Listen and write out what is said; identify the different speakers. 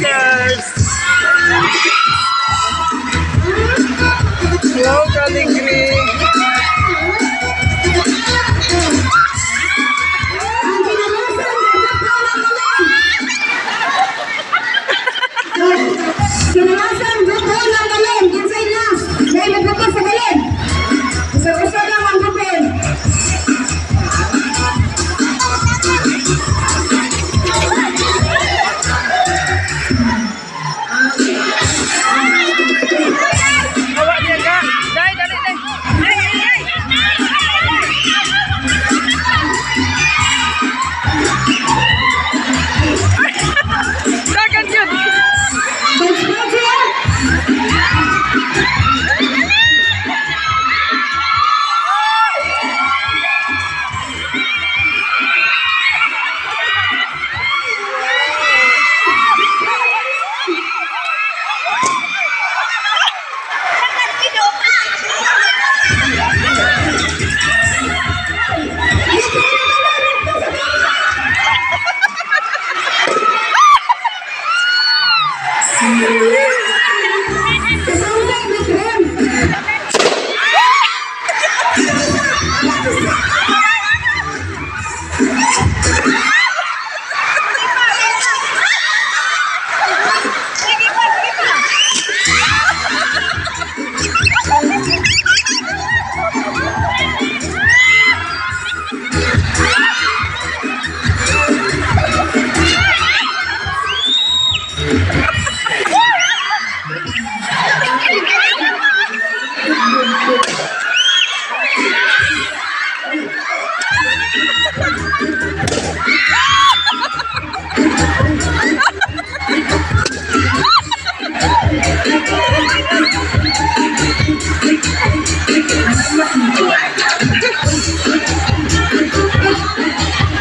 Speaker 1: Dancers! Hello, Kaligri!
Speaker 2: Ang kinalasang grupo ng galing. Kinalasang grupo ng galing. Kinsay na. May magrupo sa galing. Isa-usa lang ang grupo.
Speaker 1: Awa niya ka! Dai, dali, dai! Dai, dai! Dagan yun!
Speaker 2: Coach Roger. Kasama ang grupo.